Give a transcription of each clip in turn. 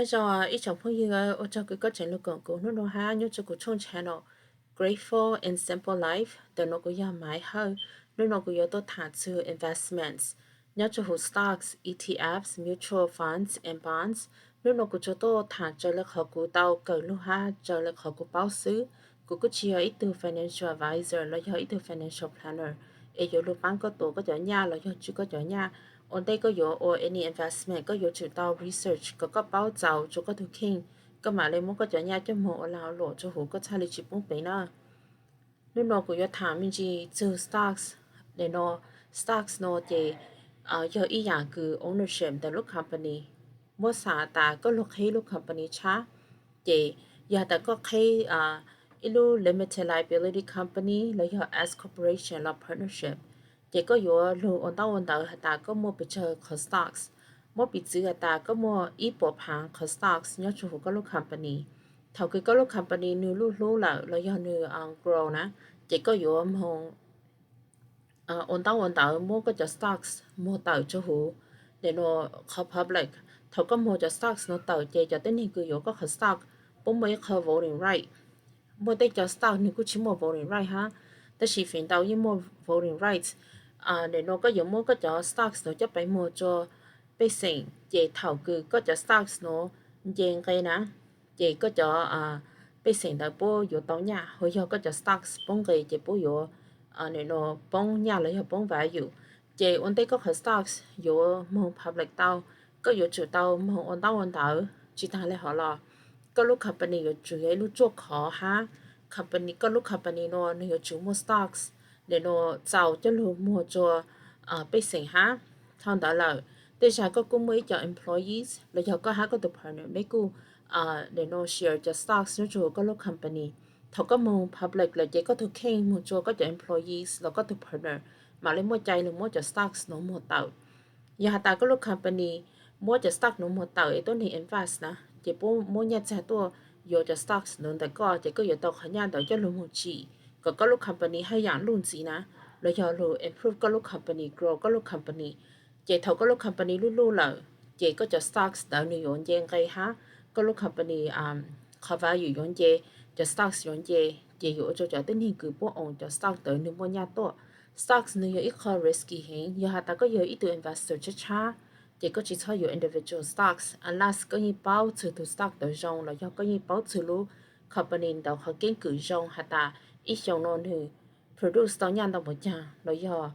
Nyob zoo ib tsoom phooj ywg, ua tsaug kws koj tseem lug koom kuv hnub nuav hab nyob rua kuv tshooj channel Grateful and Simple Life. Ntawm nuav kuv yog Maiv Hawj. Hnub nuav kuv yuav tuaj tham txug investments nyob rua huv stocks, E T Fs, mutual funds and bonds. Hnub nuav kuv tsuas tuaj tham raws le qhov kuv tau kawm lug hab raws le qhov kuv paub xwb. Kuv kuj tsi yog ib tug financial advisor los yog ib tug financial planner es yuav lug paab koj tuav koj cov nyaj los yog tswj koj cov nyaj. Ua ntej koj yuav ua any investment, koj yuav tsum tau research kom koj paub txaus rua koj tug kheej, koj mam le muab koj cov nyaj coj moog ua lag ua luam rua huv, koj txhaj le tsi poob peev na. Hnub nuav kuv yuav tham me ntsis txug stocks. Nim no stocks no ces yog ib yaam kws ownership ntawm lub company. Muab xaam tas koj lug qheb lub company tshab, ces yog has tas koj qheb ib lub limited liability company los yog S corporation los partnership, ces koj yuav lug ua ntaub ua ntawv has tas koj muaj pes tsawg qhov stocks. Muab piv txwv has tas koj muaj ib puas phaav qhov stocks nyob rua huv koj lub company. Thaum kws koj lub company nwg luj hlub lawm los yog nwg grow na, ces koj yuav moog ua ntaub ua ntawv muab koj cov stocks muag tawm rua huv nim no qhov public. Thaum koj muag cov stocks no tawm ces cov tuab neeg kws yuav koj qhov stock puab muaj ib qho voting right. Muaj tej cov stock nwg kuj tsi muaj voting right hab, tab sis feem ntau yeej muaj voting rights. Nim no koj yuav muab koj cov stocks nuav coj pes muag rua pej xeem, ces thaum kws koj cov stocks nuav nce nqe na, ces koj cov pej xeem ntawd puab yuav tau nyaj, ho yog koj cov stocks poob nqe ces puab yuav nim no poob nyaj los yog poob value. Ces ua ntej koj qhov stocks yuav moog public tau, koj yuav tsum tau moog ua ntaub ua ntawv. Tsi taag le hov los, koj lub company yuav tsum yog ib lub ruaj khov hab company, koj lub company nuav nwg yuav tsum muaj stocks nim no txaus coj lug muag rua pej xeem hab. Dhau ntawd lawm, tej zag koj kuj muaj ib co employees los yog koj hab koj tug partner meb kuj nim no share cov stocks nyob rua huv koj lub company. Thaum koj moog public lawm ces koj tug kheej moog rua koj cov employees los koj tug partner mam le muaj cai lug muab cov stocks nuav muag tawm. Yog has tas koj lub company muab cov stock nuav muag tawm es tuab neeg invest na, ces puab muab nyaj txag tuaj yuav cov stocks nuav ntawm koj, ces koj yuav tau qhov nyaj ntawd coj lug moog tsim kom koj lub company haj yaam luj ntxiv na, los yog lug improve koj lub company, grow koj lub company. Ces thaum koj lub company luj luj lawm, ces koj cov stocks ntawd nwg yuav nce nqe hab koj lub company qhov value yuav nce, cov stocks yuav nce, ces yuav ua rua cov tuab neeg kws puab own cov stock ntawd nwg muaj nyaj tuaj. Stocks nwg yog ib qho risky heev. Yog has tas koj yog ib tug investor tshab tshab, ces koj tsi txhob yuav individual stocks unless koj yeej paub txug tug stock ntawd zoo los yog koj yeej paub txug lub company ntawd qhov keeb kwm zoo has tas ib xyoo nuav nwg produce tau nyaj ntau npaum caag los yog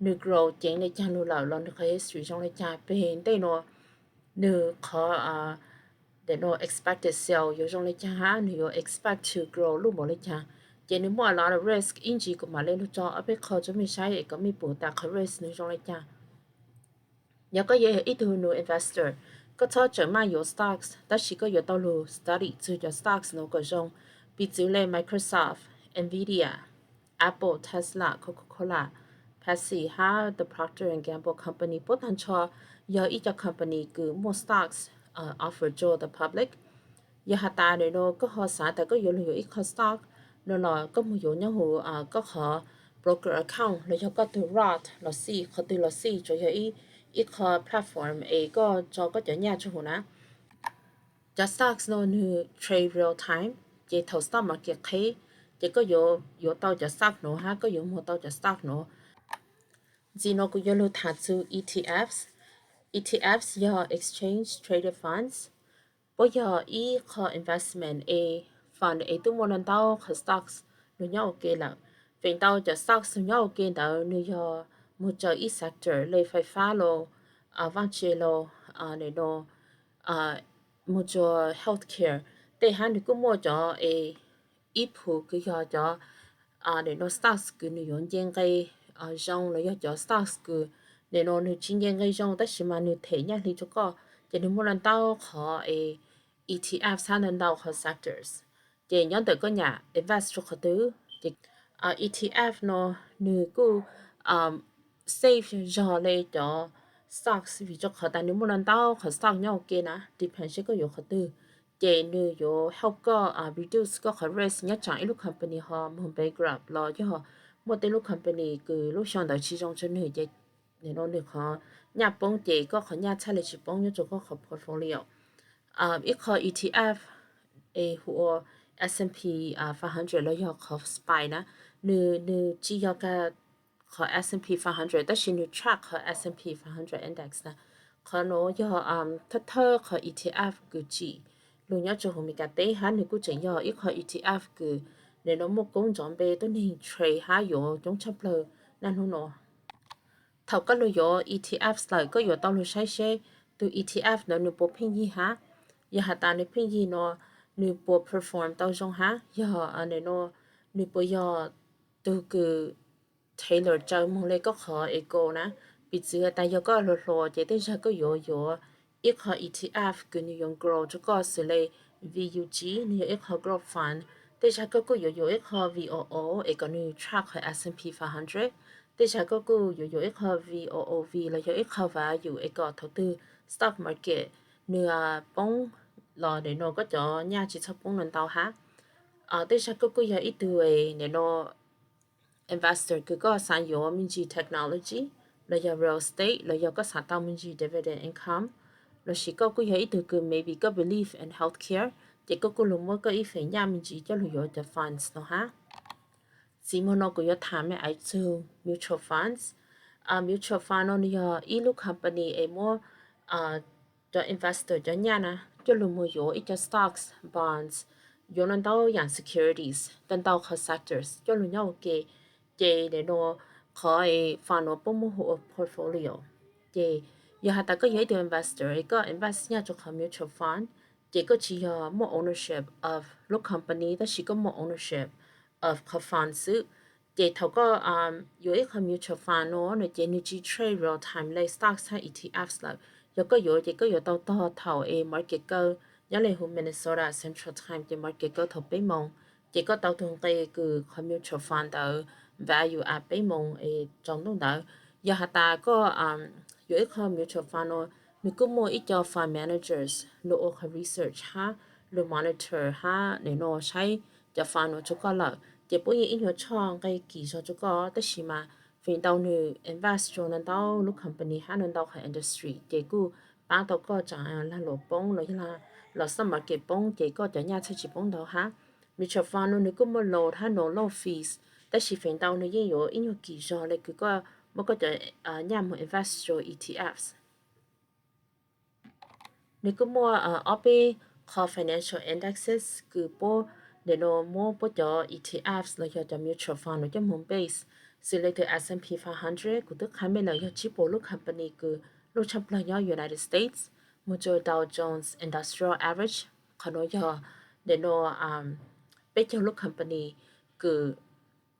nwg grow ceev le caag lug lawm los nwg qhov history zoo le caag. Peg ntej nuav nwg qhov nim no expected sale yuav zoo le caag hab nwg yuav expect to grow luj npaum le caag. Ces nwg muaj a lot of risk, ib ntsis kuv mam le lug tso ob peb qho rua mej saib es kom mej pum tas qhov risk nwg zoo le caag. Yog koj yog ib tug new investor, koj txhob tseem maj yuav stocks, tab sis koj yuav tau lug study txug cov stocks nuav kom zoo. Piv txwv le Microsoft, Nvidia, Apple, Tesla, Coca-Cola, Pepsi hab the Procter and Gamble Company puab taag nrho yog ib co company kws muaj stocks offer rua the public. Yog has tas nim no koj ho xaav tas koj yuav lug yuav ib qho stock no los koj moog yuav nyob huv koj qhov broker account los yog koj tug Roth los xij, qhov twg los xij, tsuas yog ib qho platform es koj tso koj cov nyaj rua huv na. Cov stocks no nwg trade real time, ces thaum stock market qheb, ces koj yuav yuav tau cov stock nuav hab koj yuav muag tau cov stock nuav. Ntxiv no kuv yuav lug tham txug E T Fs. E T Fs yog exchange traded funds. Puab yog ib qho investment es fund es tub muaj ntau ntau qhov stocks lug nyob ua ke lawm. Feem ntau cov stocks lug nyob ua ke ntawd nwg yog moog tsua ib sector le fais fab los, vaaj tse los, nim no moog tsua healthcare tej hab. Nwg kuj muaj cov es ib phu kws yog cov nim no stocks kws nwg yuav nce nqe zoo los yog cov stocks kws nim no nwg tsi nce nqe zoo tab sis mas nwg them nyaj hli rua koj. Ces nwg muaj ntau ntau qhov es E T Fs hab ntau ntau qhov sectors. Ces nyob ntawm koj nyam invest rua qhov twg. Ces E T F no nwg kuj safe zog le cov stocks vim rua qhov tas nwg muaj ntau ntau qhov stock nyob ua ke na, depend seb koj yuav qhov twg. Ces nwg yuav help koj reduce koj qhov risk nyob tsaam ib lub company ho moog bankrupt los yog muaj tej lub company kws lub xyoo ntawd tsi zoo rua nwg ces nim no nwg qhov nyaj poob ces koj qhov nyaj txhaj le tsi poob nyob rua koj qhov portfolio. Ib qho E T F es hu ua S and P five hundred los yog qhov spy na, nws, nws tsis yog kag qhov S and P five hundred tab sis nws track qhov S and P five hundred index na. Qhov no yog thawj thawj qhov E T F kws tsim lug nyob rua huv Meskas teb hab nws kuj tseem yog ib qho E T F kws nim no muaj koob ntxov npe tuab neeg trade hab yuav coob tshaj plawg naj hnub no. Thaum koj lug yuav E T Fs lawm koj yuav tau lug saib seb tug E T F ntawd nws puas pheej yig hab. Yog has tas nws pheej yig no nws puas perform tau zoo hab, yog nim no nws puas yog tug kws tailor tsaws moog le koj qhov goal na. Piv txwv has tas yog koj hluas hluas ces tej zag koj yuav yuav ib qho E T F kws nws yuav grow rua koj xws le V U G, nws yog ib qho growth fund. Tej zag koj kuj yuav yuav ib qho V O O es kom nws track qhov S and P five hundred. Tej zag koj kuj yuav yuav ib qho V O O V los yog ib qho value es kom thaum twg stock market nws poob los nim no koj cov nyaj tsis txhob poob ntau hab. Tej zag koj kuj yog ib tug nim no investor kws koj xaav yuav me ntsis technology los yog real estate los yog koj xaav tau me ntsis dividend income, lossis koj kuj yog ib tug kws maybe koj believe in healthcare ces koj kuj lug muab koj ib feem nyaj me ntsis coj lug yuav cov funds no hab. Txiv moog no kuv yuav tham me ais txug mutual funds. Mutual fund no nws yog ib lub company es muab cov investor cov nyaj na coj lug moog yuav ib co stocks, bonds, yuav ntau ntau yaam securities, ntau ntau qhov sectors coj lug nyob ua ke. Ces nim no qhov fund no puab muab hu ua portfolio. Ces yog has tas koj yog ib tug investor es koj invest nyaj rua qhov mutual fund, ces koj tsis yog muaj ownership of lub company tab sis koj muaj ownership of qhov fund xwb. Ces thaum koj yuav ib qho mutual fund no ces nws tsis trade real time le stocks hab E T Fs lawm. Yog koj yuav ces koj yuav tau tog thaum es market kaw, nyob le huv Minnesota Central Time ces market kaw thaum peb moos, ces koj tau tug nqe kws qhov mutual fund ntawd value at peb moos es tsaus ntuj ntawd. Yog has tas koj yuav ib qho mutual fund no, nws kuj muaj ib co fund managers lug ua qhov research hab lug monitor hab nim no saib cov fund no rua koj lawm ces puab yeej ib nyuag tshoj nqe kim zog rua koj, tab sis mas feem ntau nws invest rua ntau ntau lub company hab ntau ntau qhov industry ces kuj paab tau koj tsaam lag luam poob los yog los stock market poob ces koj cov nyaj txhaj tsis poob ntau hab. Mutual fund no nws kuj muaj low hab no low fees, tab sis feem ntau nws yeej yuav ib nyuag kim zog le kws koj muab koj cov nyaj moog invest rua E T Fs. Nws kuj muaj ob peb qho financial indexes kws puab nim no muab puab cov E T Fs los yog cov mutual fund no coj moog base, xws le tug S and P five hundred kuv twb qha mej lawm yog tsib puas lub company kws luj tshaj plawg nyob United States, moog rua Dow Jones Industrial Average, qhov no yog nim no peb caug lub company kws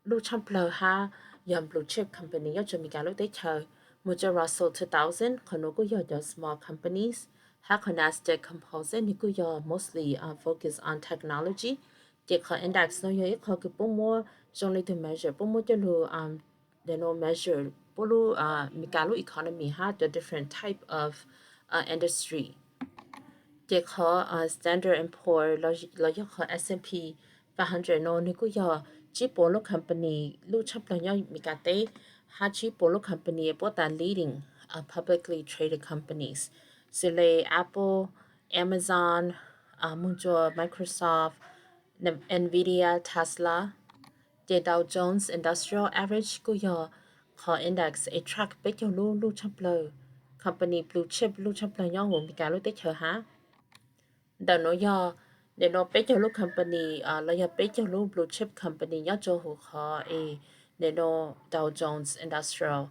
luj tshaj plawg hab yog blue chip company nyob rua Meskas lub teb chaws. Moog rua Russell two thousand, qhov no kuj yog cov small companies, hab qhov Nasdaq Composite nws kuj yog mostly focus on technology. Ces qhov index no yog ib qho kws puab muab zoo le tug measure, puab muab coj lug nim no measure puab lub Meskas lub economy hab cov different type of industry. Ces qhov Standard and Poor los yog qhov S and P five hundred no nws kuj yog tsib puas lub company luj tshaj plawg nyob Meskas teb, hab tsib puas lub company puab tas leading publicly traded companies, xws le Apple, Amazon, moog rua Microsoft, Nvidia, Tesla. Ces Dow Jones Industrial Average kuj yog qhov index es track peb caug lub luj tshaj plawg company blue chip luj tshaj plawg nyob huv Meskas lub teb chaws hab. Ntawm nuav yog nim no peb caug lub company los yog peb caug lub blue chip company nyob rua huv qhov es nim no Dow Jones Industrial.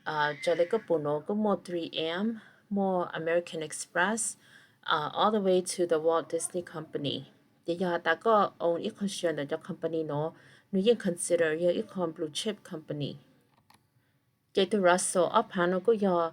Raws le koj pum nuav kuj muaj three M, muaj American Express, all the way to the Walt Disney Company. Ces yog has tas koj own ib qho share ntawm cov company nuav, nws yeej consider yog ib qho blue chip company. Ces tug Russell ob phaav no kuj yog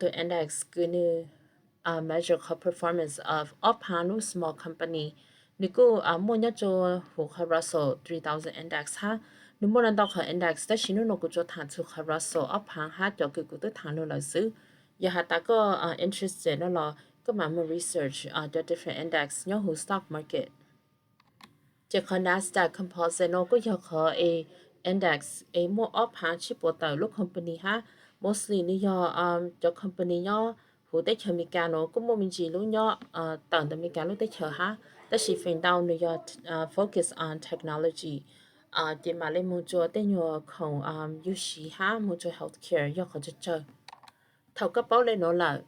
tug index kws nws measure qhov performance of ob phaav lub small company. Nws kuj muaj nyob rua huv qhov Russell three thousand index hab. Nws muaj ntau ntau qhov index tab sis nub nuav kuv tsuas thaam txug qhov Russell ob phaav hab cov kws kuv twb thaam lug lawm xwb. Yog has tas koj interested no los koj maam moog research cov different index nyob huv stock market. Ces qhov Nasdaq Composite no kuj yog qhov es index es muaj ob phaav tsib puas tawm lub company hab. Mostly nws yog cov company nyob huv teb chaws Amelikas nuav kuj muaj me ntsis lub nyob tawm ntawm Amelikas lub teb chaws hab, tab sis feem ntau nws yog focus on technology, ces mam le moog rua tej nyuag khoom yug siv hab moog rua healthcare yog qhov tsawg tsawg. Thaum koj paub le nuav lawm,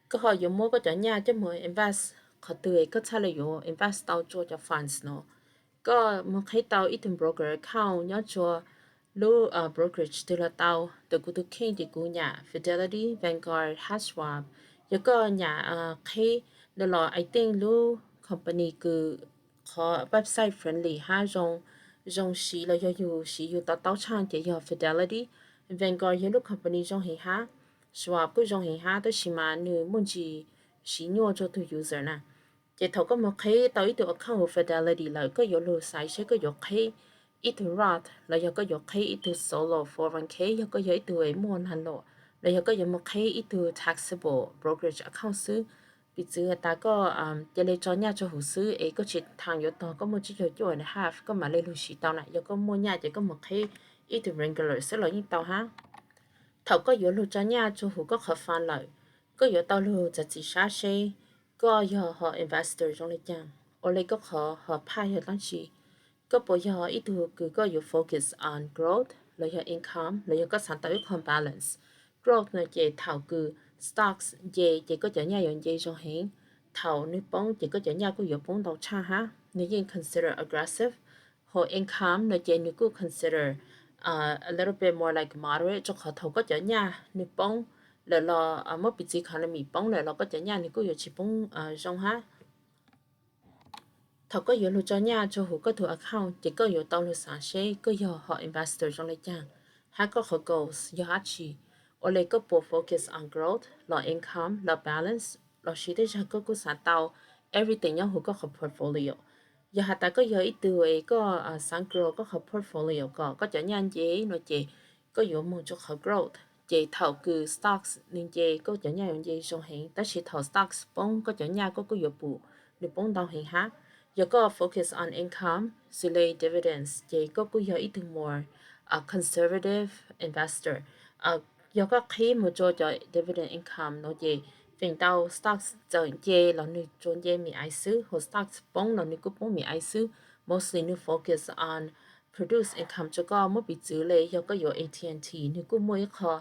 koj ho yuav muab koj cov nyaj coj moog invest qhov twg, koj txhaj le yuav invest tau rua cov funds nuav. Koj moog qheb tau ib tug broker account nyob rua lub brokerage twg los tau. Thaum kuv tug kheej ces kuv nyam Fidelity, Vanguard hab Schwab. Yog koj nyam qheb le los I think lub company kws qhov website friendly hab zoo, zoo siv los yog yug siv yug to taub tshaj ces yog Fidelity. Vanguard yog lub company zoo heev hab, Schwab kuj zoo heev hab, tab sis mas nws muaj ntsis siv nyuaj rua tug user na. Ces thaum koj moog qheb tau ib tug account huv Fidelity lawm, koj yuav lug xaiv seb koj yuav qheb ib tug Roth los yog koj yuav qheb ib tug solo four oh one k, yog koj yog ib tug muaj lag luam, los yog koj yuav moog qheb ib tug taxable brokerage account xwb. Piv txwv has tas koj ca le tso nyaj rua huv xwb es koj tsi thaam yuav tog koj muaj tsib caug cuaj and a half koj mam le lug siv tau na. Yog koj muaj nyaj ces koj moog qheb ib tug regular xwb los yeej tau hab. Thaum koj yuav lug tso nyaj rua huv koj qhov fund lawm, koj yuav tau lug txav txim sab seb koj yog ho investor zoo le caag, ua le koj qhov ho phaj yog dlaab tsi. Koj puas yog ib tug kws koj yuav focus on growth los yog income los yog koj xaav tau ib qho balance? Growth no ces thaum kws stocks nce ces koj cov nyaj yuav nce zoo heev. Thaum nwg poob ces koj cov nyaj kuj yuav poob ntau tshaj hab, nwg yeej consider aggressive. Ho income no ces nwg kuj consider a little bit more like moderate, rua qhov thaum koj cov nyaj nwg poob lawm los muab piv txwv economy poob lawm los koj cov nyaj nwg kuj yuav tsi poob zoo hab. Thaum koj yuav lug tso nyaj rua huv koj tug account ces koj yuav tau lug xaav seb koj yog ho investor zoo le caag, hab koj qhov goals yog dlaab tsi. Ua le koj puas focus on growth los income los balance, lossis tej zag koj kuj xaav tau everything nyob huv koj qhov portfolio. Yog has tas koj yog ib tug es koj xaav grow koj qhov portfolio kom koj cov nyaj nce no ces koj yuav moog rua qhov growth. Ces thaum kws stocks nwg nce koj cov nyaj yuav nce zoo heev, tab sis thaum stocks poob koj cov nyaj koj kuj yuav pum nwg poob ntau heev hab. Yog koj focus on income xws le dividends ces koj kuj yog ib tug more conservative investor. Yog koj qhib moog rua cov dividend income no ces feem ntau stocks txawm nce los nwg tsuas nce mim aiv xwb, ho stocks poob los nwg kuj poob mim aiv xwb. Mostly nwg focus on produce income rua koj, muab piv txwv le yog koj yuav A T and T nwg kuj muaj ib qho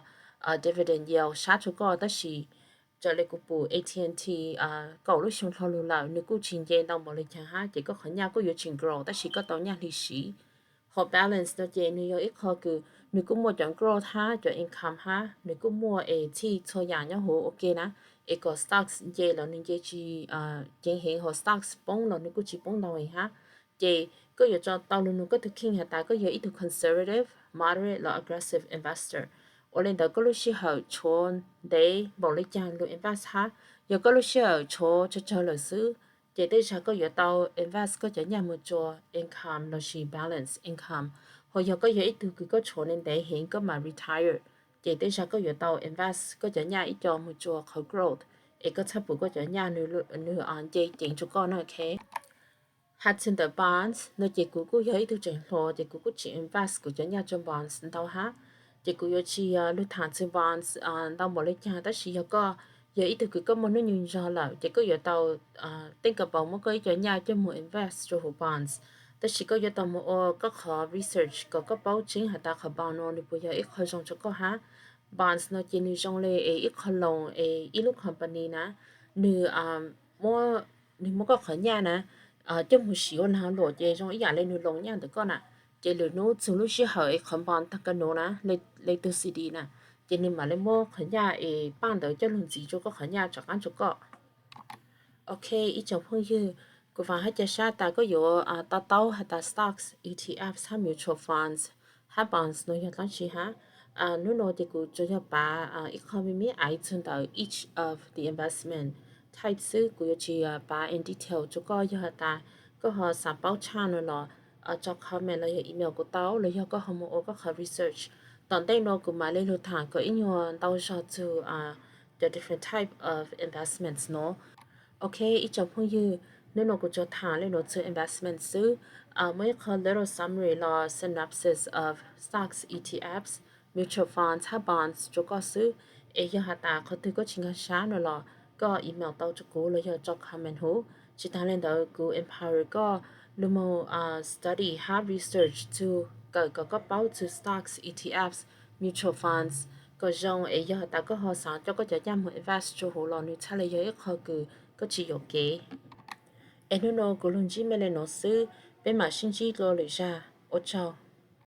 dividend yield sab rua koj, tab sis raws le kuv pum A T and T kaum lub xyoo dlhau lug lawm nwg kuj tsi nce ntau npaum le caag hab, ces koj qhov nyaj kuj yuav tsi grow tab sis koj tau nyaj hli siv. Ho balance no ces nwg yog ib qho kws nwg kuj muaj cov growth hab cov income hab, nwg kuj muaj es txhij txhua yaam nyob huv ua ke na, es kom stocks nce los nwg nce tsi ceev heev, ho stocks poob los nwg kuj tsi poob ntau heev hab. Ces koj yuav tau lug nug koj tug kheej has tas koj yog ib tug conservative, moderate los aggressive investor. Ua le ntawd koj lub sij hawm tshuav ntev npaum le caag lug invest hab. Yog koj lub sij hawm tshuav tsawg tsawg lawm xwb, ces tej zag koj yuav tau invest koj cov nyaj moog rua income lossis balance income. Ho yog koj yog ib tug kws koj tshuav ntev ntev heev koj mam retire, ces tej zag koj yuav tau invest koj cov nyaj ib co moog rua qhov growth, es koj txhaj pum koj cov nyaj nwg nce ceev rua koj na, ok. Has txug ntawm bonds no ces kuv kuj yog ib tug tseem hluas ces kuv kuj tsi invest kuv cov nyaj rua bonds ntau hab, ces kuv yuav tsi lug thaam txug bonds ntau npaum le caag. Tab sis yog koj yog ib tug kws koj muaj hnub nyoog zog lawm ces koj yuav tau think about muab koj ib co nyaj coj moog invest rua huv bonds. Tab sis koj yuav tau moog ua koj qhov research kom koj paub tseeb has tas qhov bond no nwg puas yog ib qho zoo rua koj hab. Bonds no ces nwg zoo le es ib qho loan es ib lub company na, nwg muab, nwg muab koj qhov nyaj na coj moog siv ua lag luam ces zoo ib yaam le nwg loan nyaj ntawm koj na. Ces lwm hnub txug lub sij hawm es qhov bond taag ka nuv na, le tug C D na, ces nwg mam le muab qhov nyaj es paaj ntawd coj lug ntxiv rua koj qhov nyaj rov qaab rua koj. Ok, ib tsoom phooj ywg, kuv vaam hab ca sab tas koj yuav to taub has tas stocks, E T Fs hab mutual funds hab bonds no yog dlaab tsi hab. Hnub no ces kuv tsuas yog paav ib qho me me aiv txug ntawm each of the investment type xwb, kuv yuav tsi paav in detail rua koj. Yog has tas koj ho xaav paub tshaj no los tso comment los yog email kuv tau, los yog koj ho moog ua koj qhov research. Tom ntej no kuv mam le lug thaam kom ib nyuag ntau zog txug cov different type of investments no. Ok, ib tsoom phooj ywg, hnub no kuv tsuas thaam le nuav txug investment xwb. Muaj ib qho little summary los synopsis of stocks, E T Fs, mutual funds hab bonds rua koj xwb. Es yog has tas qhov twg koj tsi nkaag sab no los koj email tau rau kuv los yog tso comment huv. Tsis tas li ntawd kuv empower koj lug moog study hab research txug kawm kom koj paub txug stocks, E T Fs, mutual funds kom zoo es yog tas koj ho xaav coj koj cov caaj moog invest rua huv los nws txhaj le yog ib qho kws koj tsis yuam kev. Es nub nua kuv lug ntsib mej le nuav xwb, peb maam sib ntsib dlua lwm zag, ua tsaug.